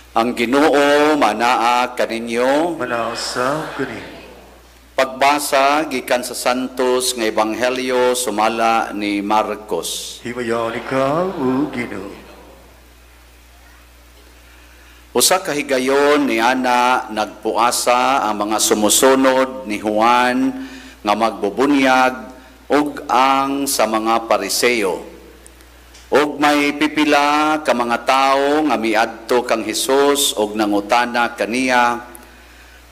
Ang Ginoo manaa kaninyo. Manausab kani. Pagbasa gikan sa Santos nga Ebanghelyo sumala ni Marcos. Himayaon ikaw, o Ginoo. Usa ka higayon ni ana nagpuasa ang mga sumusunod ni Juan nga magbubunyag ug ang sa mga Pariseo. Ug may pipila ka mga tawo nga miadto kang Hesus ug nangutana kaniya,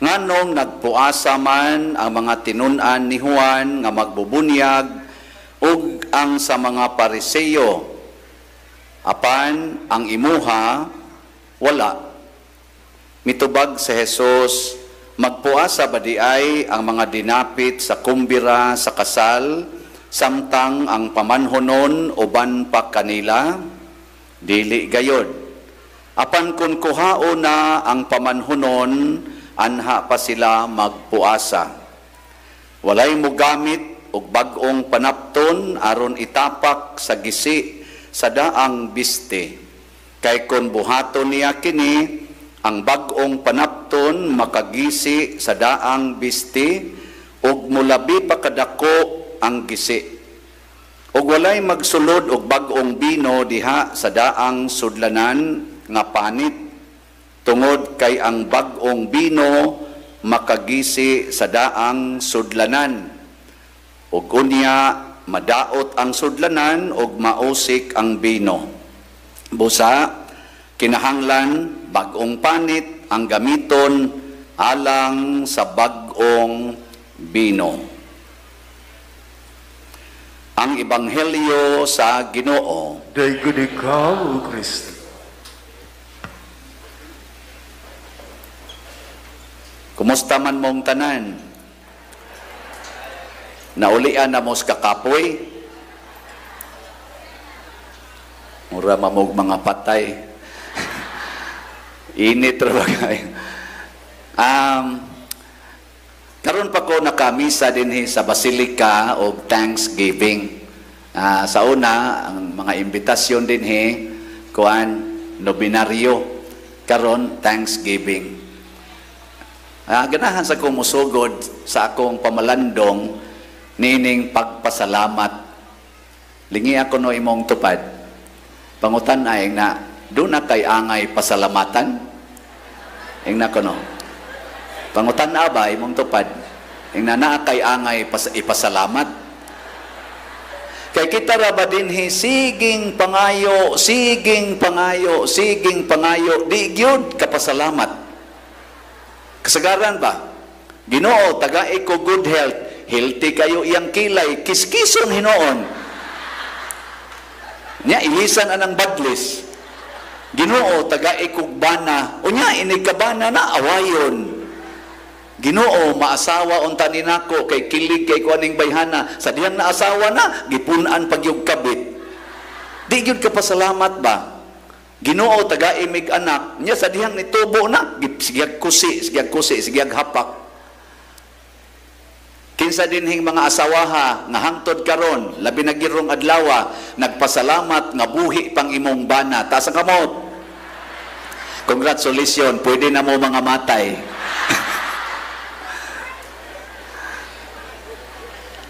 nganong nagpuasa man ang mga tinun-an ni Juan nga magbubunyag ug ang sa mga Pariseo, apan ang imuha wala? Mitubag si Jesus, magpuasa ba di ay ang mga dinapit sa kumbira sa kasal, samtang ang pamanhonon uban pa kanila? Dili gayod. Apan kun kuhaon na ang pamanhonon, anha pa sila magpuasa. Walay mogamit og bag-ong panapton aron itapak sa gisi sa daang biste. Kay kun buhaton niya kini, ang bag-ong panapton makagisi sa daang biste ug mulabi pa kadako ang gisi. Ug walay magsulod og bag-ong bino diha sa daang sudlanan nga panit, tungod kay ang bag-ong bino makagisi sa daang sudlanan. Ug unya madaot ang sudlanan ug mausik ang bino. Busa kinahanglan bag-ong panit ang gamiton alang sa bag-ong bino. Ang Ebanghelyo sa Ginoo. Daygon ikaw, O Kristo. Kumusta man mong tanan? Naulian na mo sa kakapoy? Mura mamog mga patay. Init ra ba kayo? Karon pa ko nakamisa dinhi sa Basilica og Thanksgiving. Sa una, ang mga imbitasyon dinhi kuan nobinaryo, karon Thanksgiving. Ganahan sa kong musugod sa akong pamalandong nining pagpasalamat. Lingi ako no imong tupad. Pangutan ay na do na kay angay pasalamatan? Ingna ko no. Pangutan na ba imong tupad? Ingna naa kay angay ipasalamat? Kay kita ra ba dinhi siging pangayo, siging pangayo, siging pangayo, di gyud kapasalamat. Kasagaran ba? Ginoo, tagai ko good health, healthy kayo iyang kilay, kiskison hinoon. Nya ilisan anang badlis. Ginoo, tagai kog bana, unya inig ka bana na awayon. Ginoo, maasawa unta ni nako kay kilig kay ko aning bayhana, sa dihang naasawa na gipun-an pagyug kabit. Di gyud ka pasalamat ba? Ginoo, tagai mig anak, nya sa dihang nitubo na sigag kusi, sigag kusi, sigag hapak. Kinsa dinhing mga asawaha nga hangtod karon, labi na girong adlawa, nagpasalamat nga buhi pang imong bana. Taas ang kamot. Congratulations, pwede na mo mga matay.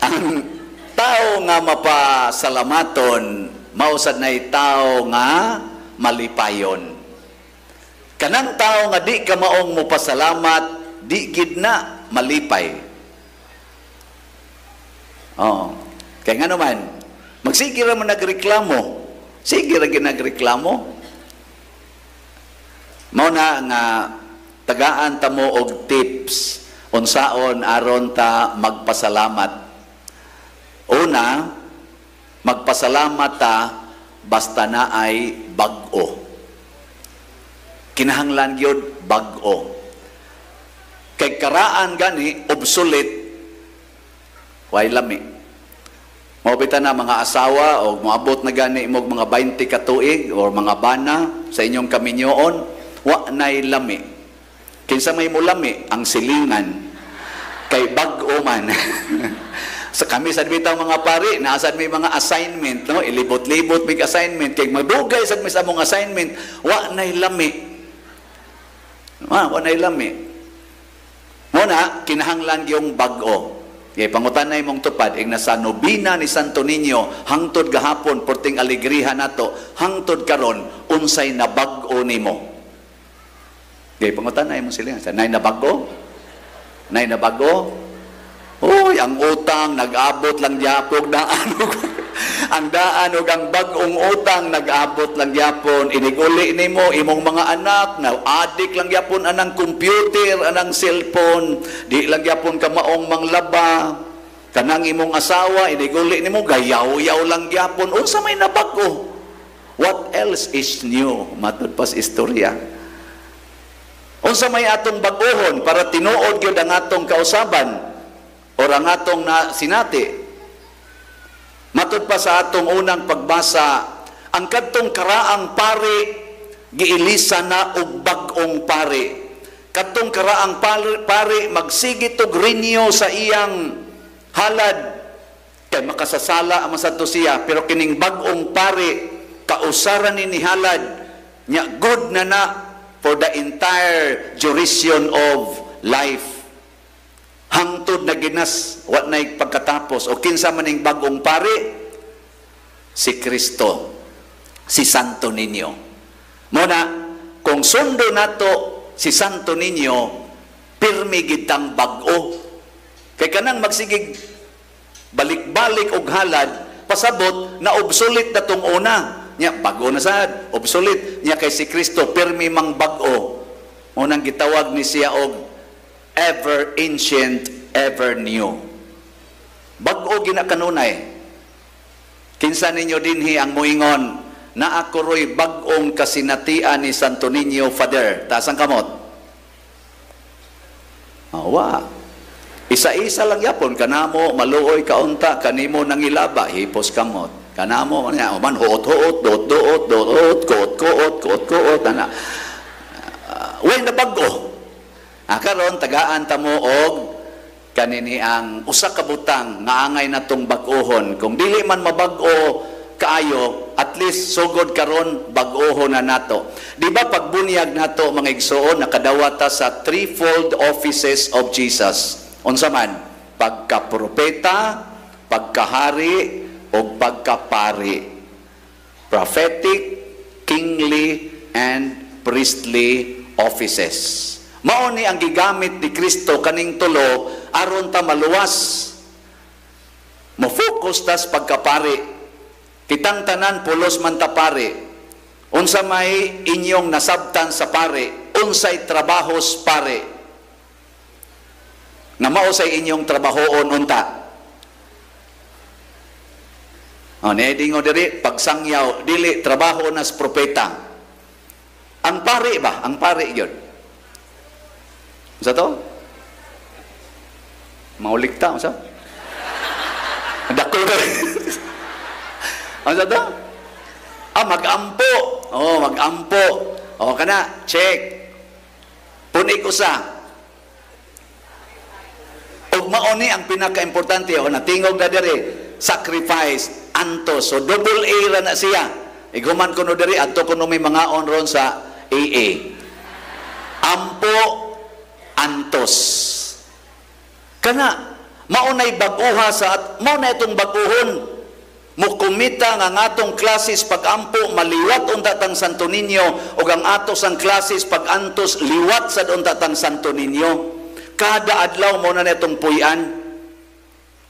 Ang tao nga mapasalamaton, mausad na'y tao nga malipayon. Kanang tao nga di ka maong mopasalamat, di gid na malipay. Oo. Kaya nga naman, magsige ra man nagreklamo. Sige ra gyud nagreklamo. Mao na nga tagaan ta mo og tips unsaon aron ta magpasalamat. Una, magpasalamat ta basta na ay bag-o. Kinahanglan gyud bag-o. Kay karaan gani obsolete, way lami. Maubita na mga asawa o moabot na gani imong mga 20 ka tuig or mga bana sa inyong kaminyoon, wa nay lami. Kinsa may mulami ang silingan kay bag-o man. Sa kami sad bitaw mga pari, naa sad may mga assignment, no? Ilibot-libot mig assignment kay magdugay sad mi sa among assignment, wa nay lami. Ah, wa nay lami. Mao na kinahanglan gyung bag-o. Kay pangutanay mong tupad, ing nasa nobina ni Santo Niño, hangtod gahapon, porting alegriha nato, hangtod karon, unsay nabag-o nimo? Kay pangutanay mo sila, sa nay nabag-o? Nay nabag-o? Uy, ang utang nag-abot lang gyapon daan og ang daan og ang bag-ong utang nag-abot lang gyapon. Iniguli nimo imong mga anak na adik lang gyapon anang computer, anang cellphone, di lang gyapon ka maong manglaba. Kanang imong asawa, iniguli nimo, gayaw-yaw lang gyapon. Unsa may nabag-o? What else is new? Matud pas istorya. Unsa may atong bag-ohon para tinuod gyud ang atong kausaban or ang atong na sinati? Matud pa sa atong unang pagbasa, ang kadtong karaang pari giilisa na og bag-ong pari. Kadtong karaang pari magsigit og renew sa iyang halad kay makasasala man sad to siya, pero kining bag-ong pari kausaran ni halad nya, good na na for the entire duration of life, hangtod na ginas, wa nay pagkatapos. O kinsa man ning bag-ong pari? Si Kristo, si Santo Niño. Mao na kung sundo nato si Santo Niño, pirmi gitang bag-o, kay kanang magsigig balik-balik og halad, pasabot na obsolete na tong una nya, bag-o na sad, obsolete nya. Kay si Kristo pirmi mang bag-o. Mao nang gitawag ni siya og ever ancient, ever new. Bag-o gina kanunay. Kinsa ninyo dinhi ang moingon na ako ro'y bag-ong kasinatian ni Santo Niño, Father? Taas ang kamot. Awa. Isa-isa lang yapon kanamo maluoy kaunta kanimo nangilaba, hipos kamot. Kanamo niya man huot-huot, duot-duot, duot, kuot-kuot, kuot-kuot ana. Way na bag-o. Ah, karon tagaan ta mo og kanini ang usa ka butang nga angay natong bag-ohon. Kung dili man mabag-o kaayo, at least sugod karon bag-ohon na nato. Di ba pagbunyag nato, mga igsoon, nakadawata sa threefold offices of Jesus? Unsa man? Pagka-propeta, pagkahari, o pagkapari. Prophetic, kingly, and priestly offices. Mao ni ang gigamit ni Kristo kaning tulo aron ta maluwas. Mo-focus tas pagkapari. Kitang tanan pulos man ta pari. Unsa may inyong nasabtan sa pare? Unsay trabahos pare? Nga mao say inyong trabahoon unta. O, dingo diri, pagsangyaw, dili, trabaho nas propeta. Ang pare ba? Ang pare yun. Unsa to? Maulikta, unsa? Dako ka. Unsa to? Ah, magampo. Oh, magampo. Oh, kana, check. Punig usa. Ug mao ni ang pinaka-importante, oh, natingog na diri, sacrifice, antos. So double A ra na siya. Iguman kuno diri, adto kuno may mga on ron sa AA. Ampo, antos. Kana mao nay bag-uha sa at mao na itong bag-uhon. Mukumita nga ang atong klasis pag-ampo maliwat unta tang Santo Niño ug ang atos ang klasis pag-antos liwat sad unta tang Santo Niño. Kada adlaw mo na netong puy-an.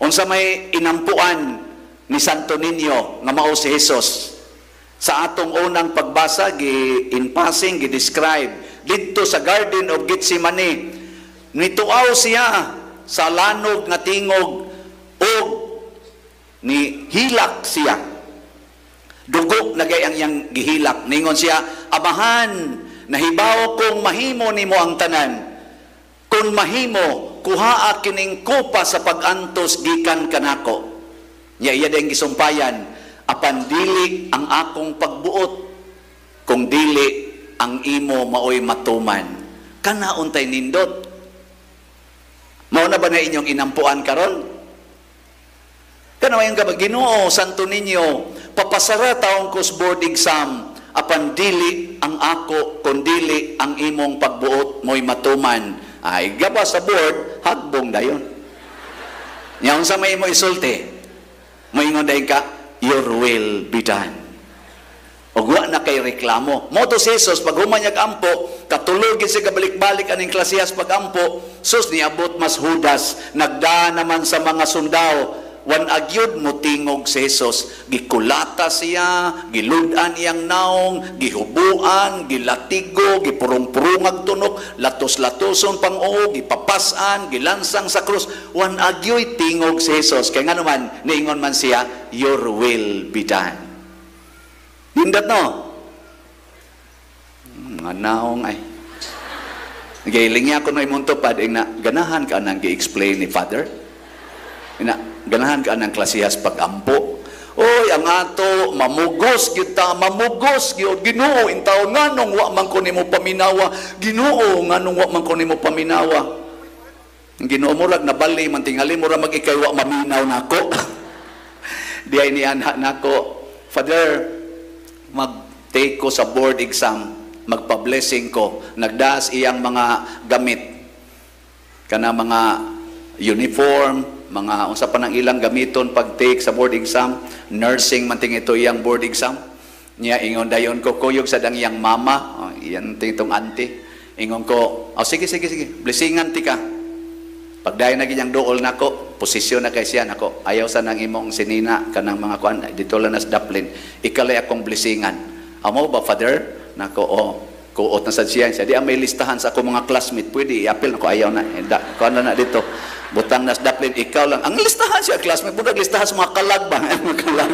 Unsa may inampuan ni Santo Niño nga mao si Jesus? Sa atong unang pagbasa, gi in passing gi describe didto sa Garden of Gethsemane, nituaw siya sa lanog nga tingog og ni hilak siya. Dugo na gay ang iyang gihilak. Ningon siya, "Amahan, nahibaw kong mahimo nimo ang tanan. Kung mahimo, kuhaa kining kopa sa pag-antos gikan kanako." Nya iya din gisumpayan, "Apan dili ang akong pagbuot, kung dili ang imo maoy matuman." Kana untay nindot. Mao na ba na inyong inampuan karon? Kana yung gaba, "Ginoo, Santo Niño, papasara taong ko board exam." Apan dili ang ako kundili ang imong pagbuot mo'y matuman. Ay gaba sa board, hagbong dayon. Nya unsa may imo isulti? Moingon dayon ka, "Your will be done." Og wa na kay reklamo. Mao to si Jesus, pag human niya ampo, katulog gid siya kabalik-balik aning klasehas pag-ampo, sus, niabot mas Judas, nagda naman sa mga sundao, wan agyud mo tingog si Jesus. Gikulata siya, gilud-an iyang naong, gihubuan, gilatigo, gipurong-purungag tunok, latos-latoson pang o, gipapasan, gilansang sa krus. Wan agyoy tingog si Jesus. Kaya nga naman, niingon man siya, "Your will be done." Nindot no? Mga naong ay. Giling niya ako no imong tupad, ing na, ganahan ka nang gi-explain ni Father? Ina, ganahan ka nang klasihas pag-ampo? Oy, ang ato, mamugos gyud ta, mamugos gyud. Ginoo, intaw nganong wa man ko nimo paminawa? Ginoo, nganong wa man ko nimo paminawa? Ang Ginoo murag nabali man tingali mura mag ikay wa maminaw nako. Di ay ni anha nako, "Father, mag-take ko sa board exam, magpa-blessing ko." Nagdas iyang mga gamit. Kana mga uniform, mga unsa pa nang ilang gamiton pag-take sa board exam, nursing man ting ito iyang board exam. Niya ingon dayon ko, kuyog sa dang iyang mama, oh, iyan ting itong auntie. Ingon ko, "Oh, sige, sige, sige, blessingan ti ka." Pagdayon na ginyang duol nako, posisyon na kay siya nako. Ayaw sa nang imong sinina kanang mga kuan dito lang nas daplin. Ikalay akong blessingan. "Amo ba, Father?" Nako, "Oh, kuot na sad siya." Siya, "Di ang may listahan sa ako mga classmate, pwede i-appeal nako." "Ayaw na. Eh, da, kuan na na dito. Butang nas daplin, ikaw lang." Ang listahan siya classmate, murag listahan sa mga kalag ba? Mga kalag.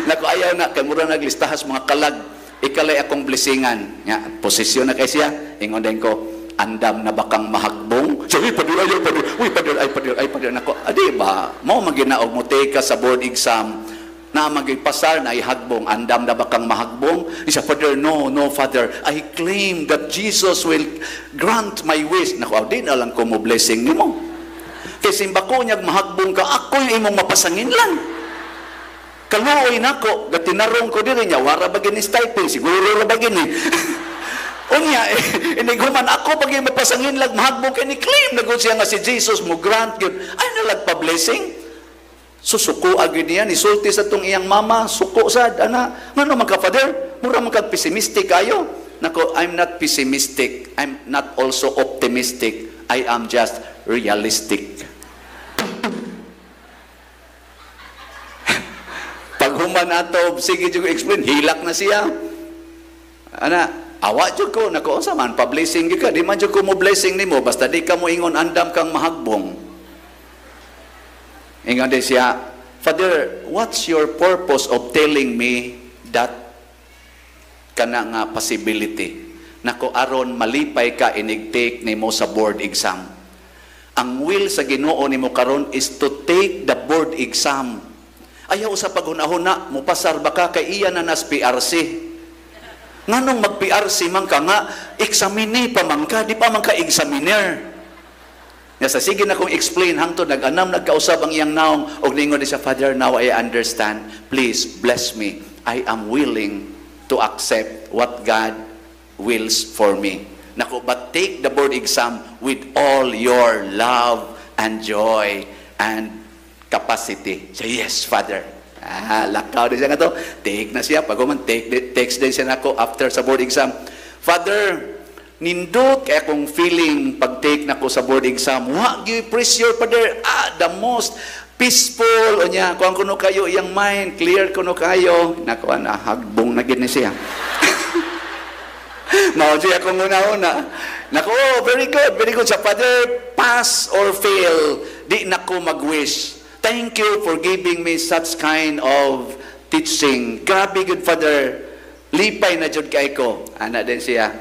Nako, "Ayaw na kay murag naglistahan sa mga kalag. Ikalay akong blessingan." Nga, posisyon na kay siya. Ingon din ko, "Andam na ba kang mahagbong?" Siya, "Uy, Padre, ayaw, Padre. Uy, Padre, ay, Padre, ay, Padre." Nako, adi ba, mo maginaog mo take ka sa board exam, na magipasar na ihagbong, "Andam na ba kang mahagbong?" Siya, "Father, no, no, Father. I claim that Jesus will grant my wish." Nako, di na lang ko mo blessing nimo. Kay simbako niyag mahagbong ka, ako yung imong mapasangin lang. Kaluoy nako, gatinarong ko diri niya, wara ba gini stipend, siguro ra ba gini. Unya, inighuman ako pag mapasangin lang mahagbong kay ni claim na gud siya nga si Jesus mo grant gyud. Ay nalag pa blessing. Susuko agad niya, nisulti sa tong iyang mama, suko sad, ana. Ngano man ka, Father? Mura man kag pessimistic kayo. Nako, I'm not pessimistic. I'm not also optimistic. I am just realistic. Pag human ato, sige jud explain, hilak na siya. Ana, awa jud ko, nako, unsa man, pa-blessing gyud ka, di man jud ko mo blessing nimo, basta di ka mo ingon andam kang mahagbong. Ingon din siya, "Father, what's your purpose of telling me that kana nga possibility?" Nako, aron malipay ka inig-take nimo sa board exam. Ang will sa Ginoo nimo karon is to take the board exam. Ayaw sa paghuna-huna, mupasar ba ka kay iya na nas PRC. Nganong mag-PRC man ka nga, examine pa man ka, di pa man ka examiner. Nga sa sige na kong explain, hangtod nag-anam, nagkausab ang iyang naong, og ningon di siya, "Father, now I understand. Please bless me. I am willing to accept what God wills for me." Nako, "But take the board exam with all your love and joy and capacity." Siya, "Yes, Father." Ah, lakaw din siya nga to. Take na siya. Pag human, take, text din siya nako after sa board exam. "Father, nindot kay akong feeling pag take nako sa board exam. Wa gyud pressure, Father. Ah, the most peaceful. Unya, kuan kuno kayo iyang mind, clear kuno kayo." Nako, na hagbong na gid ni siya. Mao siya akong una-una. Nako, "Oh, very good, very good." Sa Father, pass or fail, di nako mag-wish. Thank you for giving me such kind of teaching. Grabe good, Father. Lipay na jud kay ko. Ana din siya.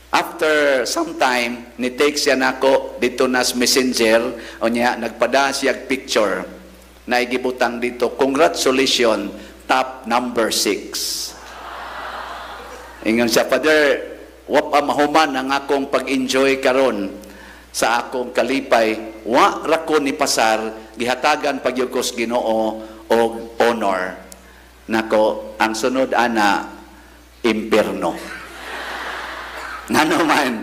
After some time, ni-take siya nako dito nas Messenger, o niya, nagpada siya picture na igibutang dito, "Congratulations, top number 6." Ingon siya, "Father, wa pa mahuman ang akong pag-enjoy karon sa akong kalipay. Wa ra ko ni pasar, gihatagan pagyud ko sa Ginoo og honor." Nako, ang sunod ana, Imperno. Ngano man,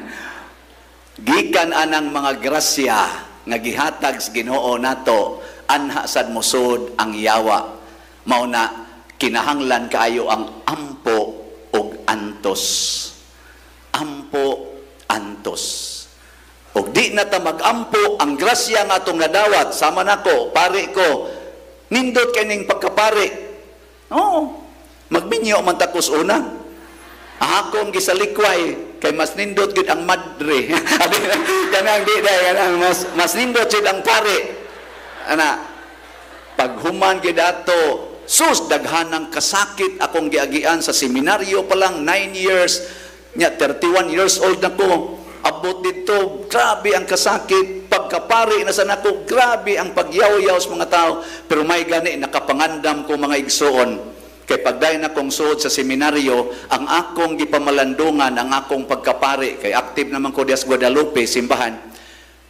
gikan anang mga grasya nga gihatag sa Ginoo nato, anha sad mosud ang yawa. Mao na kinahanglan kaayo ang ampo og antos. Ampo, antos. Og di na ta magampo ang grasya nga atong nadawat, sama nako, pare ko, nindot kay ning pagkapare. Oo, magminyo man takos una. Akong gisalikway kay mas nindot gid ang madre. Kanang di dai kanang mas nindot jud ang pare. Ana paghuman gid ato, sus, daghanang kasakit akong giagian sa seminaryo pa lang, 9 years nya, 31 years old na ko. Abot dito, grabe ang kasakit. Pagkapari na sa nako, grabe ang pagyaw-yaw sa mga tao. Pero may gani, nakapangandam ko, mga igsoon. Kay pagdayon akong suod sa seminaryo, ang akong gipamalandungan, ang akong pagkapari, kay active naman ko dias Guadalupe, simbahan,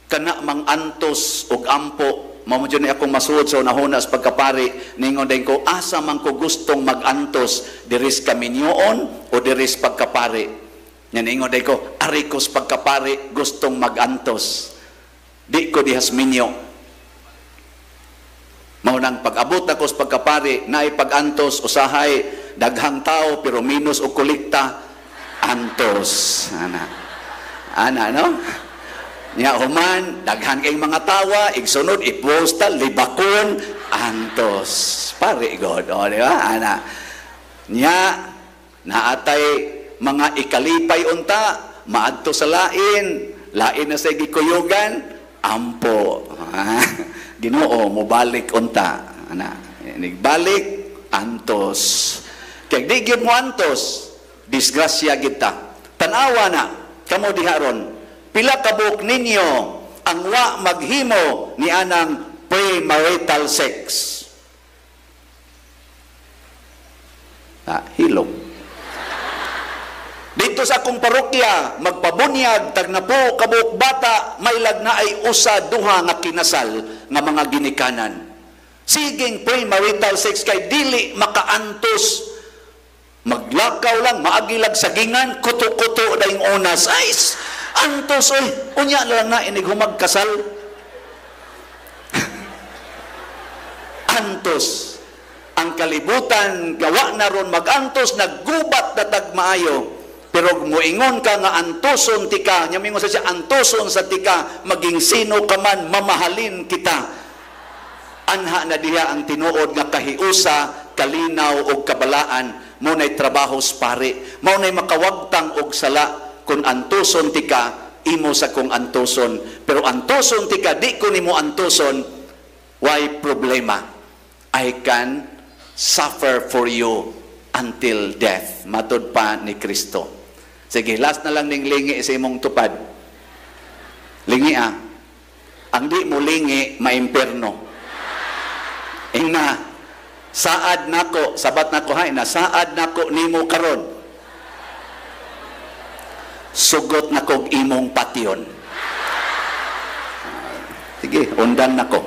kana mang antos og ampo, mao ni akong masuod sa unahuna sa pagkapari, ningon din ko, asa man ko gustong magantos, diris kaminyoon o diris pagkapari? Yan ingon day ko, ari ko sa pagkapari gustong magantos. Di ko dihas minyo. Mao nang pag-abot ako sa pagkapari, naay pag-antos, usahay, daghang tao, pero minus o kolekta, antos. Ana. Ana, no? Nya human, daghan kay mga tawa, igsunod, iposta, libakon, antos. Pare God, o, di ba? Ana. Nya, naatay mga ikalipay unta, maadto sa lain, lain na sa gikuyugan, ampo. Ginoo, mobalik unta. Ana, nigbalik, antos. Kay di gyud mo antos, disgrasya kita. Tanawa na, kamo diha ron, pila ka buok ninyo ang wa maghimo ni anang premarital sex? Ah, hilom. Dito sa akong parokya, magpabunyag, tagnapo, kabuok bata, may lagna ay usa duha nga kinasal nga mga ginikanan. Siging premarital sex kay dili makaantos. Maglakaw lang, maagilag sagingan, kuto-kuto dayong onas. Ay, antos, oy, unya na lang na inig humagkasal. Antos. Ang kalibutan, gawa na ron magantos, naggubat na tagmaayo. Pero muingon ka nga antoson tika, nya mingon sa siya, antoson sa tika, maging sino ka man, mamahalin kita. Anha na diha ang tinuod nga kahiusa, kalinaw og kabalaan, mao nay trabaho sa pare, mao nay makawagtang og sala. Kung antoson tika, imo sa kong antoson. Pero antoson tika, di ko nimo antoson, why problema? I can suffer for you until death. Matod pa ni Kristo. Sige, last na lang ning lingi sa imong tupad. Lingi ah. Ang di mo lingi, maimperno. Ingna, saad nako, sabat nako hay na, saad nako nimo karon. Sugot nako imong patyon. Sige, undan nako.